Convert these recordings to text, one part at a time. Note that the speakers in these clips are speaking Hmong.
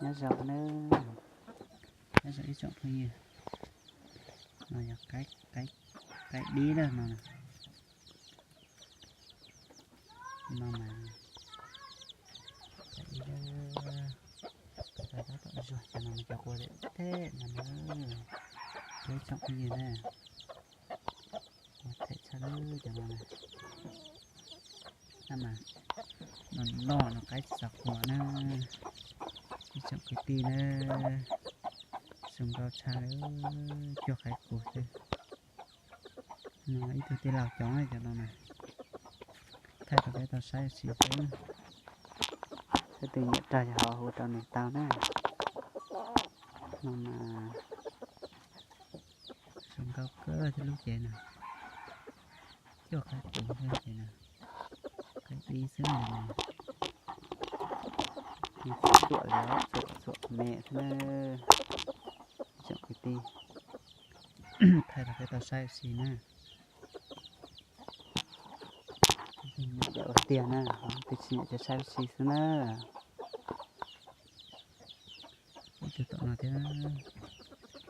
Nyob zoo na, nyob zoo ib tsoom phooj ywg, no yog qaib dib na no. No mas, qaib dib, tab tom zuag cov no mas cov qua them theb no na, ib tsoom phooj ywg na, qua them tshaj lawm cov no na. Tab mas no noj no qaib tsis txaus qua na, ib tsoom kwv tij na, zoo nkauj tshaj lawm, cuag qaib qus xwb. No ib tug tij laug coob cov no na, thaij rau peb tau saib ua si xwb. Leej twg nyiam rau ces ho hu rau nws tau na. No mas zoo nkauj kawg thiab lub cev no, cuag qaib qus xwb ces no, qaib dib xwb no. Txuam li, txuam txuam me xwb na, ib tsoom kwv tij, thaij rau peb tau saib ua si na. Nyiam ua tiag na, ho twb tsis nyiam ces saib ua si xwb na. Ib tug tom no thiab,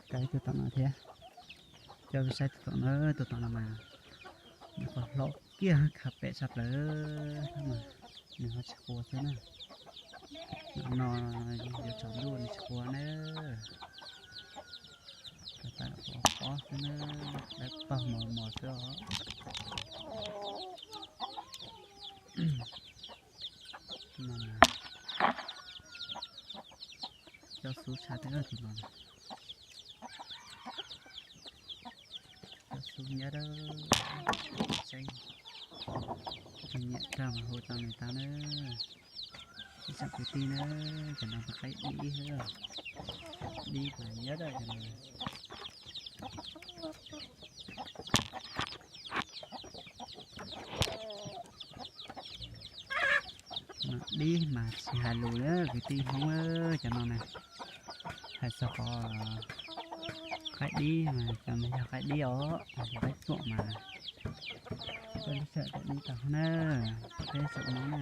tau ib tug tom no thiab, coj peb saib tus tom no, tus tom no mas nws qhuav hlob kiag khav pem tshaj plaws, tab mas nws ho tsis qua xwb na. No yuav tsaus ntuj nws tsis qua na. Tab tom pob xwb na, dawb paug mos mos xwb os. Coj xub tshaj thiab tus no, coj xub nyab dawb, tseeb, nyiam rau mas hu rau nws tau na. Ib tsoom kwv tij na, cov no mas qaib dib xwb, dib mas nyab dawb cov no. Dib mas tsis hais lus li kwv tij Hmoob, cov no na. Hais txog qhov qaib dib mas cov no yog qaib dib os, qaib txuam mas. Peb lub sij hawm qaib dib tau na, peb txuam no na.